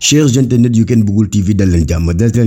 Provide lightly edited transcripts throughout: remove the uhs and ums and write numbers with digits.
chers internet yu Ken Bougoul TV dal leen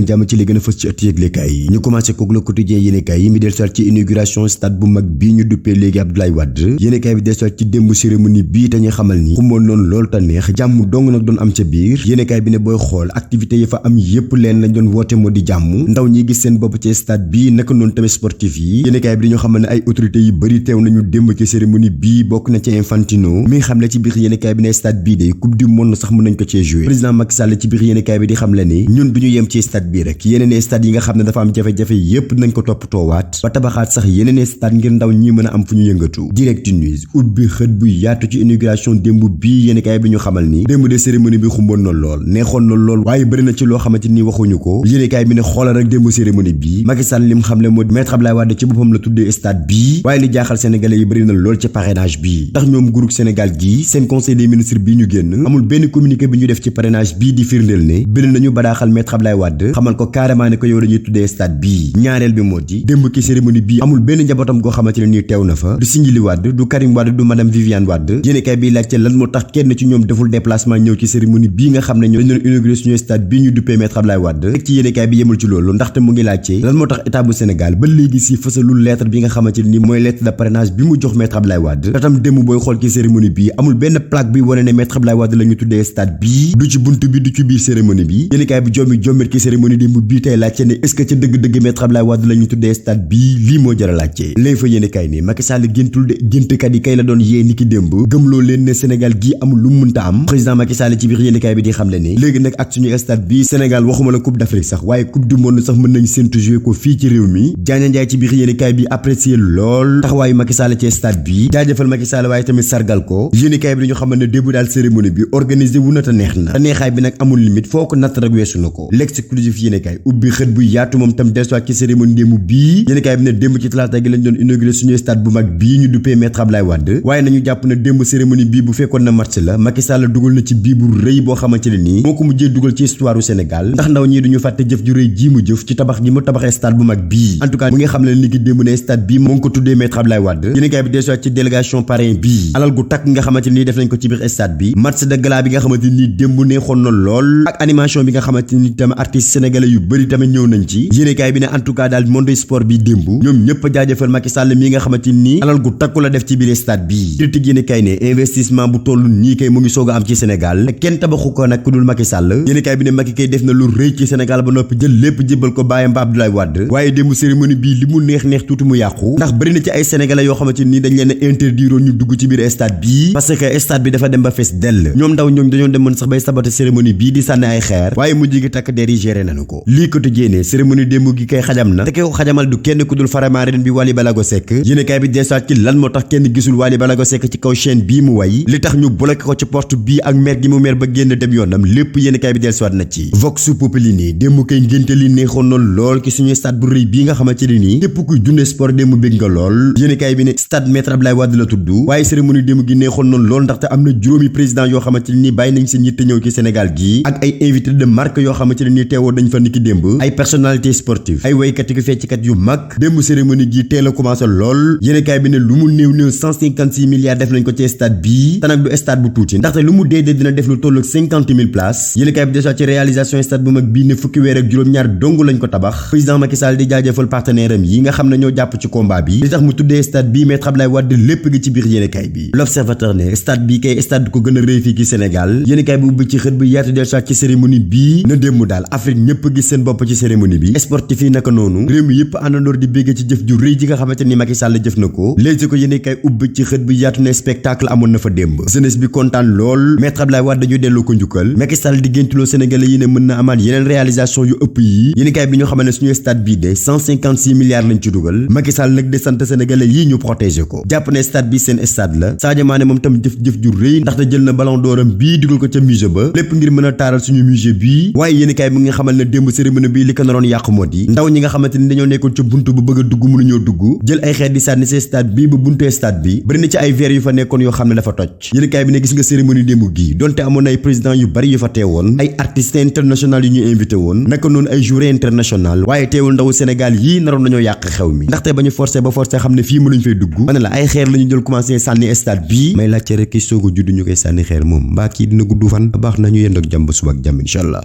jàmm ci li gën a fës ci ëtt yëglekaay yi ñu commencé kook Le Quotidien yéenekaay yi mi del soit ci inauguration stade bu mag bii ñu duppee léegi Abdoulaye Wade yéenekaay bi del soit ci démb cérémonie bii te ñu xamal ni xumboon noonu loolu te neex jàmm dong nag doon am ca biir yéenekaay bi ne booy xool activité yi fa am yépp leen lañ doon woote moo di jàmm ndaw ñi gis seen bopp ci stade bii naka noonu tamit sportif yi yéenekaay bi dañu xamal ne ay autorités yu bari teew nañu démb ci cérémonie bii bokk na ci Infantino mi xam le ci biir yéenekaay bi ne stade bii de coupe du monde sax mën nañ ko cee jouer président Macky Sall ci biir yéenekaay bi di xam le ni ñun duñu yem ci stade bii rek yeneen stade yi nga xam ne dafa am jafe-jafe yépp nañ ko toppatoowaat ba tabaxaat sax yeneen stade ngir ndaw ñi mën a am fu ñu yëngatu. Direct News ubbi xët bu yaatu ci inauguration démb bii yéenekaay bi ñu xamal ni démb de cérémonie bi xumboon na lool neexoon na lool waaye bëri na ci loo xamante ni waxuñu ko yéenekaay bi ne xoolal rek démb cérémonie bi Macky Sall lim xam le moo Maître Abdoulaye Wade ci boppam la tuddee stade bii waaye li jaaxal sénégalais yi bëri na lool ci parrainage bii ndax ñoom groupe Sénégal gii seen conseil des ministres bii ñu génn amul benn communiqué bi ñu def ci parrainage bii di firndeel ne bind nañu badaaxal Maître Abdoulaye Wade xamal ko carrément ne ko yow dañuy tuddee stade bii ñaareel bi moo di démb ki cérémonie bii amul benn njabootam goo xamante ne nii teew na fa du Sindiély Wade du Karim Wade du madame Viviane Wade yéenekaay bi laajte lan moo tax kenn ci ñoom deful déplacement ñëw ci cérémonie bii nga xam ne ñoo dañu doon inauguré suñu stade bii ñu duppee Maître Abdoulaye Wade rek ci yéenekaay bi yemul ci loolu ndaxte mu ngi laajte lan moo tax état bu Sénégal ba léegi si fësalul lettre bi nga xamante ne nii mooy lettre de parrainage bi mu jox Maître Abdoulaye Wade tatam démb booy xool ci cérémonie bii amul benn plaque bi wane ne Maître Abdoulaye Wade la ñu tuddee stade bii du ci buntu bi du ci biir cérémonie bi yéenekaay bi jommet ci cérémonie démb bii tey laajte ne est-ce que ca dëgg-dëgg Maître Abdoulaye Wade la ñu tuddee stade bii lii moo jar a laajte léegi fa yéenekaay ni Macky Sall géntul de géntkat yi kay la doon yee ni ki démb gëmloo leen ne Sénégal gii amul lu mu mënta am président Macky Sall ci biir yéenekaay bi di xam le ne léegi nag ak suñu stade bii Sénégal waxuma la coupe d'Afrique sax waaye coupe du monde sax mën nañ séntu jouer ko fii ci réew mi Diagne Ndiaye ci biir yéenekaay bi apprécier lool taxawaayu Macky Sall ci stade bi jaajëfal Macky Sall waaye tamit sargal ko yéenekaay bi dañu xamal ne démb daal cérémonie bi organisé wu na te neex na te neexaay bi nag amul limite foo ko natt rek weesu na ko l'exclusif yéenekaay ubbi xët bu yaatu moom tam dellusiwaat ci cérémonie démb bii yéenekaay bi ne démb ci talaata gi lañ doon inauguré suñu stade bu mag bii ñu duppee Maître Abdoulaye Wade waaye nañu jàpp na démb cérémonie bii bu fekkoon na match la Macky Sall dugal na ci bii bu rëy boo xamante ne nii moo ko mujjee dugal ci histoire u Sénégal ndax ndaw ñii duñu fàtte jëf ju rëy ji mu jëf ci tabax gi mu tabaxee stade bu mag bii en tout cas mu ngi xam ne ni ki démb ne stade bii moo ngi ko tuddee Maître Abdoulaye Wade yéenekaay bi dellusiwaat ci délégation parrain bii alal gu takk nga xamante ni def nañ ko ci biir stade bi match de gala bi nga xamante ni démb neexoon na lool ak animation bi nga xamante ni tamit artistes sénégalais yu bëri tamit ñëw nañ ci yéenekaay bi ne en tout cas daal monde sport bi démb ñoom ñëpp jaajëfal Macky Sall mi nga xamante ni alal gu takku la def ci biir stade bi critique yéenekaay ne investissement bu toll nii kay mu ngi soog a am ci Sénégal te kenn tabaxu ko nag ku dul Macky Sall yéenekaay bi ne Macky kay def na lu rëy ci Sénégal ba noppi jël lépp jébbal ko bàyyam ba Abdoulaye Wade waaye démb cérémonie bii li mu neex tuuti mu yàqu ndax bëri na ci ay sénégalais yoo xamante ni dañ leen a interdire ñu dugg ci biir stade bii parce que stade bi dafa dem ba fees dell ñoom ndaw ñoom dañoo demoon sax bay saboter cérémonie bii di sànni ay xeer waaye mujj gi takk der yi géré nañu ko lii ko tëjee cérémonie démb gi kay xajam na te kay ko xajamal du kenn ku dul Faramareen bi Wally Ballago Seck yéenekaay bi deesaat ci lan moo tax kenn gisul Wally Ballago Seck ci kaw chaîne bii mu way li tax ñu bloqué ko ci porte bii ak mer gi mu mer ba génn dem yoonam lépp yéenekaay bi deesaat na ci Vox Populi nii démb kay ngénte li neexoon na lool ci suñu stade bu rëy bii nga xamante ne nii képp kuy dundee sport démb bég nga lool yéenekaay bi ne stade Maître Abdoulaye Wade la tudd waaye cérémonie démb gi neexoon na lool ndaxte am na juróomi président yoo xamante ne nii bàyyi nañ seen yitte ñëw ci Sénégal gii ak ay invité de marque yoo xamante ne nii teewoo dañ fa niki démb ay personnalité sportive ay waykat yi feccikat yu mag démb cérémonie gi teel a commencé lool yéenekaay bi ne lu mu néew 156 milliards def nañ ko ci stade bii te nag du stade bu tuuti ndaxte lu mu dee dina def lu tollu 50 000 places yéenekaay bi déjà ci réalisation stade bu mag bii ne fukki weer ak juróom-ñaar dong lañ ko tabax président Macky Sall di jaajëfal partenaire am yi nga xam ne ñoo jàpp ci combat bi li tax mu tuddee stade bii Maître Abdoulaye Wade lépp gi ci biir yéenekaay bi l'observateur ne stade bii kay stade ko gën a rëy fii ci Sénégal yéenekaay bi ubbi ci xët bi yaatu del ci cérémonie bii na démb daal Afrique ñëpp gis seen bopp ci cérémonie bi sportif yi naka noonu réew mi yëpp àndandoor di bégge ci jëf ju rëy ji nga xamante ni Macky Sall jëf na ko léegi ko yéenekaay ubbi ci xët bi yaatu ne spectacle amoon na fa démb jeunesse bi kontaan lool Maître Abdoulaye Wade dañu delloo ko njukkal Macky Sall di géntuloo sénégalais yi ne mën na amaat yeneen réalisation yu ëpp yi yéenekaay bi ñu xamal ne suñu stade bii de 156 milliards lañ ci dugal Macky Sall nag de sant sénégalais yi ñu protéger ko jàpp ne stade bi seen stade la Sadio Mané moom tam jëf ju rëy ndaxte jël na ballon d'oram bii dugal ko ca musée ba lépp ngir mën a taaral suñu musée bii waaye yéenekaay bi nga xamal ne démb cérémonie bi li ko naroon yàq moo di ndaw ñi nga xamante ni dañoo nekkoon ca buntu bu bëgg a dugg mënuñoo dugg jël ay xeet di sànni ci stade bi ba buntu stade bi bëri na ci ay verre yu fa nekkoon yoo xam ne dafa toj yéenekaay bi ne gis nga cérémonie démb gi donte amoon ay président yu bari yu fa teewoon ay artistes international yu ñu invité woon naka noonu ay joueurs international waaye teewul ndawu Sénégal yii naroon nañoo yàq xew mi ndaxte ba ñu forcé xam ne fii mënuñ fay dugg ma ne la ay xeer la ñu jël commencé sànni stade bi may laajte rek ki soog a judd ñu koy sànni xeer moom mbaa kii dina gudd fan baax nañu yend ak jàmm ba suba ak jàmm inshallah.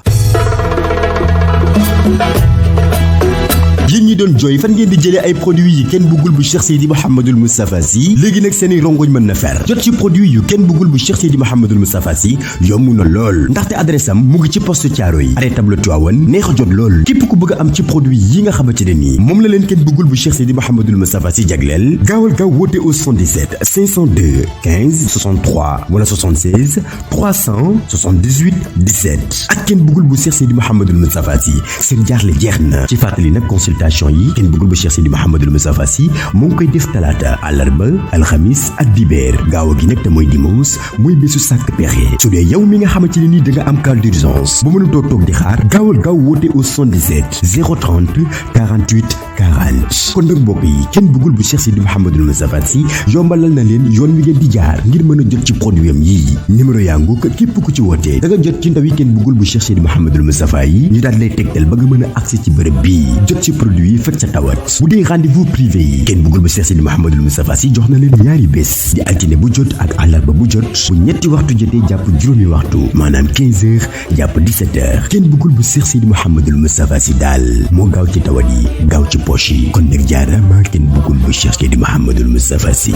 yéen ñi doon jooy fan ngeen di jëlee ay produits yi kenn bëggul bu Cheikh Seydi Mouhamadoul Moustapha Sy léegi nag seeni rongoñ mën na fer jot ci produit yu kenn bëggul bu Cheikh Seydi Mouhamadoul Moustapha Sy yomb na lool ndaxte adresse am mu ngi ci poste Thiaroye yi arrêt table Tivaouane neex a jot lool képp ku bëgg a am ci produit yi nga xamante ne nii moom la leen kenn bëggul bu Cheikh Seydi Mouhamadoul Moustapha Sy jagleel gaawal gaaw woote au 77 502 15 63 wala 76 378 17 ak kenn bëggul bu Cheikh Seydi Mouhamadoul Moustapha Sy seen jaaxle jeex na ci fàttali nag consultation yi kenn bëggul bu Cheikh Seydi Mouhamadoul Moustapha Sy moo ngi koy def talaata àllarba alxamis ak dibeer gaaw gi nag te mooy dimanche mooy bésu sàkk pexe su dee yow mi nga xamante ne nii da nga am cas d'urgence ba mënutoo toog di xaar gaawal gaaw woote au 77 030 48 40 kon nag mbokk yi kenn bëggul bu Cheikh Seydi Mouhamadoul Moustapha Sy yombalal na leen yoon wi ngeen di jaar ngir mën a jot ci produit am yii numéro yaa nguk képp ku ci wootee da nga jot ci ndaw yi kenn bëggul bu Cheikh Seydi Mouhamadoul Moustapha yi ñu daal lay tegtal ba nga mën a accès ci bërëb bii jot ci produit yi faj sa tawat bu dee rendez-vous privé yi kenn bëggul bu Cheikh Seydi Mouhamadoul Moustapha Sy jox na leen ñaari bés di altine bu jot ak àllarba bu jot bu ñetti waxtu jotee jàpp juróomi waxtu maanaam 15h jàpp 17h kenn bëggul bu Cheikh Seydi Mouhamadoul Moustapha Sy daal moo gaaw ci tawat yi gaaw ci poche yi kon nag jaarama kenn bëggul bu Cheikh Seydi Mouhamadoul Moustapha Sy